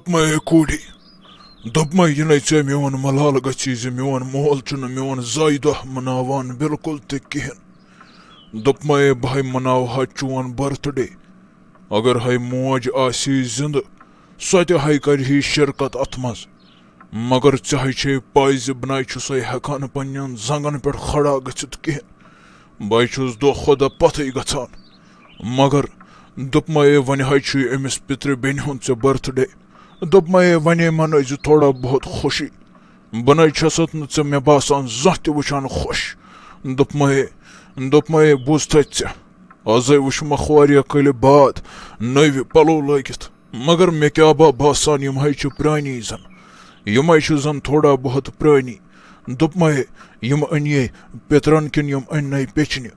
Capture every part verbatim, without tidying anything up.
دوٚپمَے، "اے کوٗری، دوٚپمَے، یہِ نَے ژےٚ میون ملال گژھی زِ میون مول چھُنہٕ میون زایہِ دۄہ مناوان بِلکُل تہِ کِہیٖنۍ۔ دوٚپمَے، بہٕ ہے مناوہا چون برتھ ڈے۔ اگر ہے موج آسی زِندٕ، سۄ تہِ ہے کرِہی شرکت اَتھ منٛز۔ مگر ژےٚ ہے چھے پَے زِ بہٕ نَے چھُسَے ہٮ۪کان پنٛنٮ۪ن زنٛگن پٮ۪ٹھ کھڑا گٔژھِتھ کِہیٖنۍ۔ بہٕ ہے چھُس دۄہ کھۄتہٕ دۄہ پَتھٕے گژھان۔ مگر دوٚپمَے، وۄنۍ ہے چھُے أمِس پِترِ بیٚنہِ ہُنٛد ژےٚ برتھ ڈے۔ دوٚپمَے، وۄنۍ مَنٲے زِ تھوڑا بہت خوشی۔ بہٕ نَے چھَسَتھ نہٕ ژےٚ مےٚ باسان زانٛہہ تہِ وٕچھان خۄش۔ دوٚپمَے، دوٚپمَے، بوٗزتھَے ژےٚ، آزَے وٕچھمَکھ واریاہ کٲلہِ بعد نٔوۍ پَلو لٲگِتھ۔ مگر مےٚ کیٛاہ با باسان، یِم ہے چھِ پرٛٲنی زَن۔ یِم ہے چھِ زَن تھوڑا بہت پرٛٲنی۔ دوٚپمَے، یِم أنۍ یے پِترَن کِنہٕ یِم أنۍ نَے پیٚچھنہِ؟"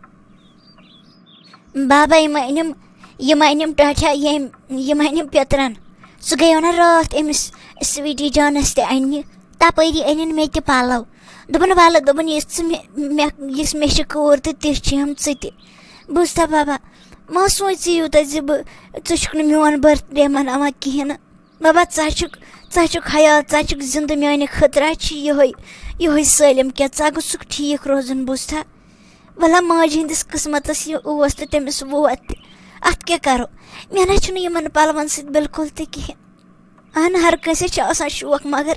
بابا، یِم أنِم، یِم أنِم ٹٲٹھا، یِم، یِم أنِم پِترَن۔ سُہ گٔیو نہ راتھ أمِس سویٖٹی جانَس تہِ اَننہِ۔ تَپٲری أنِن مےٚ تہِ پَلَو۔ دوٚپُن، "وَلہٕ"، دوٚپُن، "یِژھ ژٕ مےٚ، مےٚ، یِژھ مےٚ چھِ کوٗر تہٕ تِژھ چھِ ہم ژٕ تہِ۔" بوٗزتھا بابا، مہ سونٛچ ژٕ یوٗتاہ زِ بہٕ، ژٕ چھُکھ نہٕ میون برتھ ڈے مَناوان کِہیٖنۍ نہٕ۔ بابا، ژٕ ہا چھُکھ، ژٕ ہا چھُکھ حیات، ژٕ ہا چھُکھ زِندٕ، میٛانہِ خٲطرٕ ہا چھِ یِہوٚے، یِہوٚے سٲلِم کینٛہہ، ژٕ ہا گوٚژھُکھ ٹھیٖک روزُن، بوٗزتھا؟ وَلہ، ماجہِ ہِنٛدِس قٕسمَتَس یہِ اوس تہٕ تٔمِس ووت تہِ۔ اَتھ کیٛاہ کَرو؟ مےٚ نہ چھُنہٕ یِمَن پَلوَن سۭتۍ بِلکُل تہِ کِہیٖنۍ۔ اہن، ہر کٲنٛسہِ چھِ آسان شوق، مگر،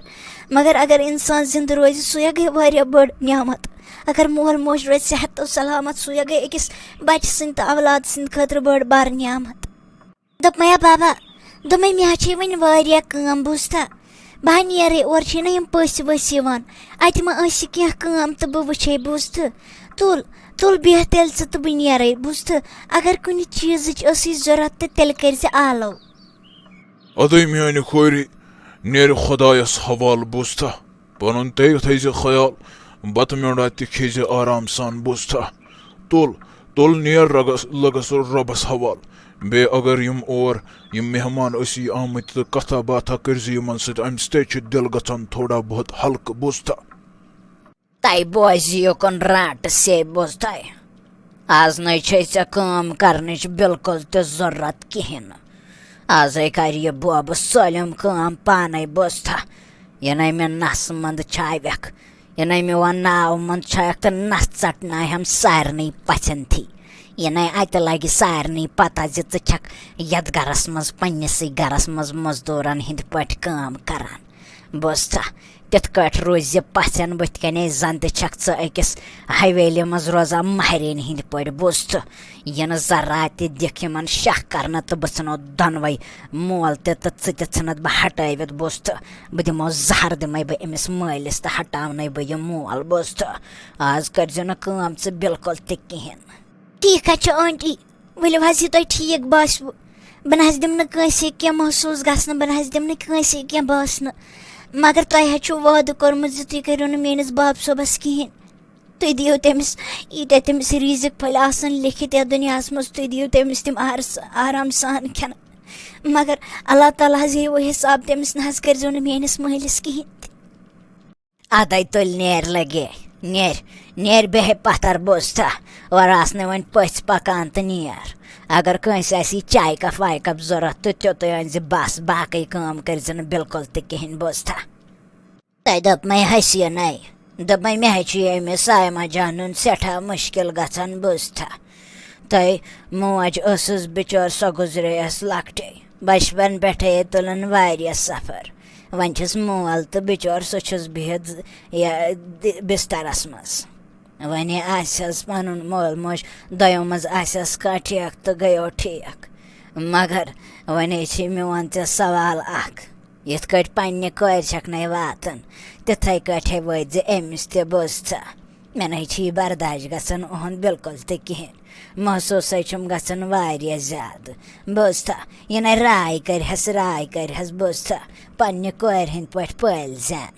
مگر اگر اِنسان زِندٕ روزِ، سُے گٔے واریاہ بٔڑ نعمت۔ اگر مول موج روزِ صحت تہٕ سلامت، سُے گٔے أکِس بَچہِ سٕنٛدِ تہٕ اولاد سٕنٛدِ خٲطرٕ بٔڑ بار نعمت۔ دوٚپمَے، "یا بابا"، دوٚپمَے، "مےٚ ہا چھے وۄنۍ واریاہ کٲم، بوٗزتھا؟ بہٕ ہا نیرَے، اورٕ چھے نہ یِم پٔژھۍ ؤژھۍ یِوان، اَتہِ ما آسہِ کینٛہہ کٲم تہٕ بہٕ وٕچھے، بوٗزتھٕ؟ تُل، تُل، بیٚہہ تیٚلہِ ژٕ تہٕ بہٕ نیرَے، بوٗزتھٕ؟ اگر کُنہِ چیٖزٕچ ٲسٕے ضوٚرَتھ تہٕ تیٚلہِ کٔرۍ زِ آلو۔" اَدَے میٛانہِ کھورِ، نیرِ خۄدایَس حوالہٕ، بوٗزتھا؟ پنُن تہِ تھٲیزِ خیال، بتہٕ میوٚنٛڈا تہِ کھیٚیزِ آرام سان، بوٗزتھا؟ تُل، تُل نیر رگس، لگس رۄبس حوال۔ بیٚیہِ اگر یِم اور، یِم مہمان ٲسی آمٕتۍ تہٕ کتھا باتھا کٔرزِ یِمن سۭتۍ، امہِ سۭتۍ چھُ دِل گژھان تھوڑا بہت ہلکہٕ، بوٗزتھا؟ تۄہہِ بوزِ یوکُن رانٛٹہٕ سے، بوٗزتھا؟ آز نَے چھے ژےٚ کٲم کرنٕچ بِلکُل تہِ ضروٗرت کِہیٖنۍ نہٕ۔ آزَے کَرِ یہِ بوبہٕ سٲلِم کٲم پانَے، بوٗزتھا؟ یہِ نَے مےٚ نَسہٕ منٛد چھاوٮ۪کھ، یہِ نَے میون ناو منٛد چھاوٮ۪کھ تہٕ نَس ژَٹناوٮ۪م سارنٕے پَژھٮ۪ن تھی۔ یہِ نَے اَتہِ لَگہِ سارنٕے پَتہ زِ ژٕ چھَکھ یَتھ گَرَس منٛز، پنٛنِسٕے گَرَس منٛز مٔزدوٗرَن ہِنٛدۍ پٲٹھۍ کٲم کَران۔ بوٗزتھا، تِتھ کٲٹھۍ روٗزِ پَژھٮ۪ن بٕتھِ کَنے، زَن تہِ چھَکھ ژٕ أکِس حویلی منٛز روزان مَہرِنۍ ہِنٛدۍ پٲٹھۍ، بوٗزتھٕ؟ یِنہٕ ذرا تہِ دِکھ یِمَن شاہ کَرنہٕ تہٕ بہٕ ژھٕنو دۄنوَے، مول تہِ تہٕ ژٕ تہِ، ژھٕنَتھ بہٕ ہٹٲوِتھ، بوٗزتھٕ؟ بہٕ دِمو زَہر، دِمَے بہٕ أمِس مٲلِس تہٕ ہٹاونَے بہٕ یہِ مول، بوٗزتھٕ؟ آز کٔرۍزِ نہٕ کٲم ژٕ بِلکُل تہِ کِہیٖنۍ۔ ٹھیٖک حظ چھُ، آنٹی۔ ؤلِو حظ، یہِ تۄہہِ ٹھیٖک باسِوٕ۔ بہٕ نہ حظ دِمہٕ نہٕ کٲنٛسے کینٛہہ محسوٗس گژھنہٕ، بہٕ نہ حظ دِمہٕ نہٕ کٲنٛسے کینٛہہ باسنہٕ۔ مگر تۄہہِ حظ چھُو وعدٕ کوٚرمُت زِ تُہۍ کٔرِو نہٕ میٛٲنِس باب صٲبَس کِہیٖنۍ۔ تُہۍ دِیِو تٔمِس، ییٖتیٛاہ تٔمِس رِزِق پھٔلۍ آسَن لیکھِتھ یَتھ دُنیاہَس منٛز، تُہۍ دِیِو تٔمِس تِم آر-، آرام سان کھٮ۪نہٕ۔ مگر اللہ تعالیٰ ہَس ہیٚیِو حِساب، تٔمِس نہ حظ کٔرۍزیو نہٕ میٛٲنِس مٲلِس کِہیٖنۍ تہِ۔ اَدَے تُلۍ نیر لَگے، نیر، نیر بیٚہے پَتھر، بوٗزتھا؟ اورٕ آسنَے وۄنۍ پٔژھۍ پَکان تہٕ نیر۔ اگر کٲنٛسہِ آسہِ یہِ چایہِ کپ وایہِ کپ ضوٚرَتھ تہٕ تیُتُے أنۍزِ بَس، باقٕے کٲم کٔرۍزِ نہٕ بِلکُل تہِ کِہیٖنۍ، بوٗزتھا؟ تۄہہِ دوٚپمَے حسیٖنَے، دوٚپمَے، مےٚ ہے چھُ ییٚمِس صایمہ جانُن سٮ۪ٹھاہ مُشکِل گژھان، بوٗزتھا؟ تۄہہِ موج ٲسٕس بِچٲر، سۄ گُزرییَس لۄکٹے۔ بچپن پٮ۪ٹھَے تُلُن واریاہ سفر۔ وۄنۍ چھُس مول تہٕ بِچور، سُہ چھُس بِہِتھ ز-، یہِ دِ-، بسترس منٛز۔ وۄنۍ آسٮ۪س پنُن مول موج، دۄیو منٛز آسٮ۪س کانٛہہ ٹھیک تہٕ گٔیو ٹھیک۔ مگر وۄنۍ چھِ میون ژےٚ سوال اکھ، یِتھ کٲٹھۍ پننہِ کورِ چھکھ نے واتان، تِتھے کٲٹھے وٲتۍ زِ أمِس تہِ، بوٗزتھا؟ مےٚ نَے چھُ یہِ برداش گژھان اُہُنٛد بِلکُل تہِ کِہیٖنۍ۔ محسوٗسَے چھُم گژھان واریاہ زیادٕ۔ بوٗزتھا، یہِ نَے راے کَرِہَس، راے کَرِہَس، بوٗزتھا، پنٛنہِ کورِ ہِنٛدۍ پٲٹھۍ پٲلۍ زٮ۪ن۔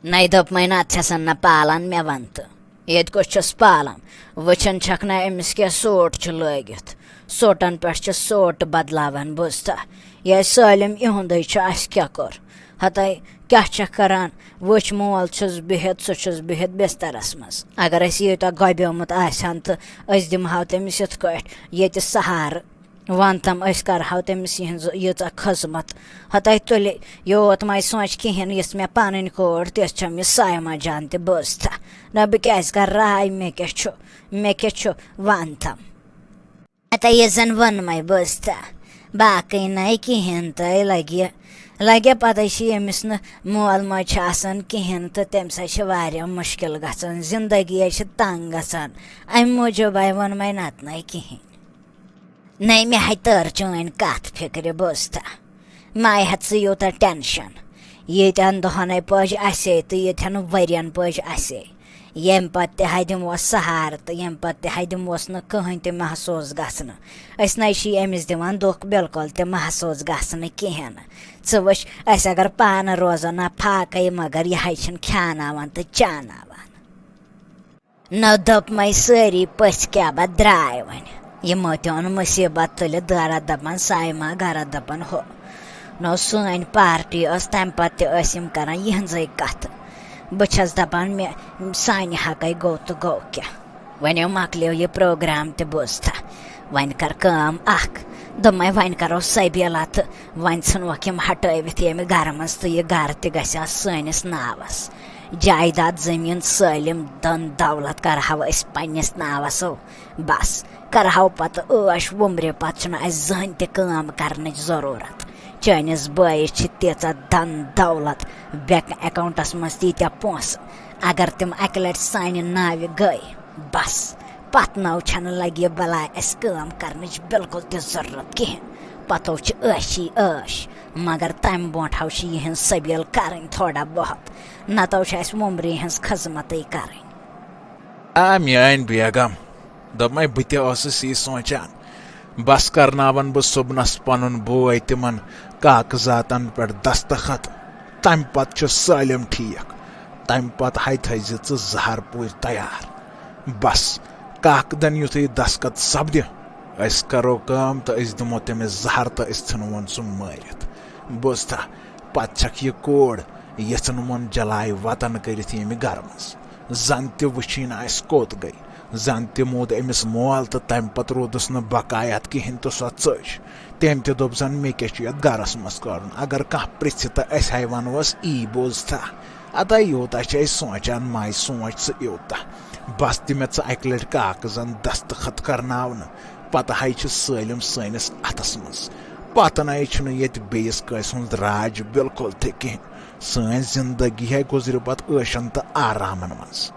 نَے دوٚپمَے، نَتہٕ چھَسَن نہ پالان، مےٚ وَن تہٕ۔ ییٚتہِ کُس چھُس پالان؟ وٕچھان چھَکھ نہ أمِس کیٛاہ سوٹ چھُ لٲگِتھ۔ سوٹَن پٮ۪ٹھ چھِ سوٹ بدلاوان، بوٗزتھا؟ یہِ سٲلِم یِہُنٛدُے چھُ، اَسہِ کیٛاہ کوٚر؟ ہَتَے کیٛاہ چھَکھ کَران؟ وٕچھ، مول چھُس بِہِتھ، سُہ چھُس بِہِتھ بِستَرَس منٛز۔ اگر اَسہِ یوٗتاہ گۄبیومُت آسہِ ہَن تہٕ أسۍ دِمہٕ ہاو تٔمِس یِتھ کٲٹھۍ ییٚتہِ سہارٕ۔ وَن تَم، أسۍ کَرہاو تٔمِس یِہٕنٛز ییٖژاہ خٔذمت۔ ہَتَے تُلہِ یوت مَے سونٛچ کِہیٖنۍ، یِژھ مےٚ پَنٕنۍ کورِ، تِژھ چھَم یہِ صایمہ جان تہِ بوزتھا۔ نہ بہٕ کیٛازِ کَرٕ راے، مےٚ کیٛاہ چھُ، مےٚ کیٛاہ چھُ، وَن تَم۔ ہَتَے یہِ زَن ووٚنمَے بوزتھا، باقٕے نَے کِہیٖنۍ تہٕ لَگہِ، لَگہِ پَتہٕ چھِ ییٚمِس نہٕ مول موج چھِ آسان کِہیٖنۍ تہٕ تَمہِ سۭتۍ چھِ واریاہ مُشکِل گژھان، زِندگی حظ چھِ تنٛگ گژھان۔ اَمہِ موٗجوٗب آے ووٚنمَے نَتہٕ نَے کِہیٖنۍ۔ نَے مےٚ ہَے تٔر چٲنۍ کَتھ فِکرِ بوزتھا۔ مَے ہَتھ ژٕ یوٗتاہ ٹٮ۪نشَن۔ ییٖتٮ۪ن دۄہَن ہے پٔج اَسے تہٕ ییٖتٮ۪ن ؤرِیَن پٔج اَسے۔ ییٚمہِ پَتہٕ تہِ ہَے دِموس سہارٕ تہٕ ییٚمہِ پَتہٕ تہِ ہَے دِموس نہٕ کٕہٕنۍ تہِ محسوٗس گژھنہٕ۔ أسۍ نَے چھِ أمِس دِوان دُکھ بِلکُل تہِ محسوٗس گژھنہٕ کِہیٖنۍ نہٕ۔ ژٕ وٕچھ، أسۍ اگر پانہٕ روزو نہ فاقَے، مگر یہِ ہَے چھِنہٕ کھیٛاناوان تہٕ چاناوان۔ نہ دوٚپمَے سٲری پٔژھۍ کیٛاہ بہٕ درٛاے وۄنۍ۔ یِمو تہِ اوٚن مُصیٖبت تُلِتھ دٲرا دَپان سایمہ گَرا دَپان ہُہ۔ نہ سٲنۍ پارٹی ٲس، تَمہِ پَتہٕ تہِ ٲسۍ یِم کَران یِہٕنٛزٕے کَتھٕ۔ بہٕ چھَس دَپان مےٚ سانہِ حقَے گوٚو تہٕ گوٚو کیٛاہ۔ وۄنۍ مۄکلیو یہِ پروگرام تہِ بوزتھا۔ وۄنۍ کَر کٲم اَکھ، دوٚپمَے وۄنۍ کَرو سبیٖلا تہٕ وۄنۍ ژھٕنوکھ یِم ہٹٲوِتھ ییٚمہِ گَرٕ منٛز تہٕ یہِ گَرٕ تہِ گژھِ آسہٕ سٲنِس ناوَس۔ جایداد زٔمیٖن سٲلِم دَن دولت کَرہاو أسۍ پنٛنِس ناوَس ہو۔ بَس، کَرہاو پَتہٕ عٲش وُمرِ، پَتہٕ چھُنہٕ اَسہِ زٕہٕنۍ تہِ کٲم کَرنٕچ ضروٗرت۔ چٲنِس بٲیِس چھِ تیٖژاہ دَن دولت، بینک اکاؤنٹَس منٛز تیٖتیٛاہ پونٛسہٕ، اگر تِم اَکہِ لَٹہِ سانہِ ناوِ گٔے، بَس، پَتہٕ نَو چھَنہٕ لَگہِ یہِ بَلاے اَسہِ کٲم کَرنٕچ بِلکُل تہِ ضروٗرت کِہیٖنۍ۔ پَتہٕ چھِ عٲشی عٲش، مگر تَمہِ برونٛٹھ ہاو چھِ یِہٕنٛز سبیٖل کَرٕنۍ تھوڑا بہت، نَتہٕ چھِ اَسہِ وُمرِ ہٕنٛز خدمتٕے کَرٕنۍ۔ آ، میٲنۍ بیگم، دوٚپمَے، بہٕ تہِ اوسُس یی سونٛچان۔ بس کرناون بہٕ صُبنس پنُن بوے تِمن کاغذاتن پٮ۪ٹھ دستخط۔ تمہِ پتہٕ چھُ سٲلِم ٹھیٖک۔ تمہِ پتہٕ ہاے تھٲیزِ ژٕ زہر پوٗرۍ تیار۔ بس، کاکدن یُتھُے دستخط سپدِ، أسۍ کرو کٲم تہٕ أسۍ دِمو تٔمِس زہر تہٕ أسۍ ژھٕنہون سُہ مٲرِتھ۔ بوزتھا، پتہٕ چھکھ یہِ کوڑ یژھن وۄن جلاے وطن کٔرِتھ ییٚمہِ گرٕ منٛز۔ زن تہِ وٕچھِن نہٕ اسہِ کوٚت گٔے۔ زن تہِ موٗد أمِس مول تہٕ تمہِ پتہٕ روٗدُس نہٕ بقایات کِہیٖنۍ تہٕ سۄ ژٔج۔ تٔمۍ تہِ دوٚپ زن مےٚ کیٛاہ چھُ یتھ گرس منٛز کرُن، اگر کانٛہہ پرژھِ تہٕ أسۍ ہاے ونوس ای بوزتھا۔ ادا یوٗتاہ چھِ أسۍ سونٛچان، ماے سونٛچ ژٕ یوٗتاہ۔ بس دِ مےٚ ژٕ اکہِ لٹہِ کاغذن دستخط کرناونہٕ، پتہٕ ہاے چھِ سٲلِم سٲنِس اتھس منٛز۔ پتہٕ نَے چھُنہٕ ییٚتہِ بیٚیِس کٲنٛسہِ ہُنٛد راج بِلکُل تہِ کِہیٖنۍ۔ سٲنۍ زندگی ہے گُزرِ پتہٕ عٲشن تہٕ آرامن منٛز۔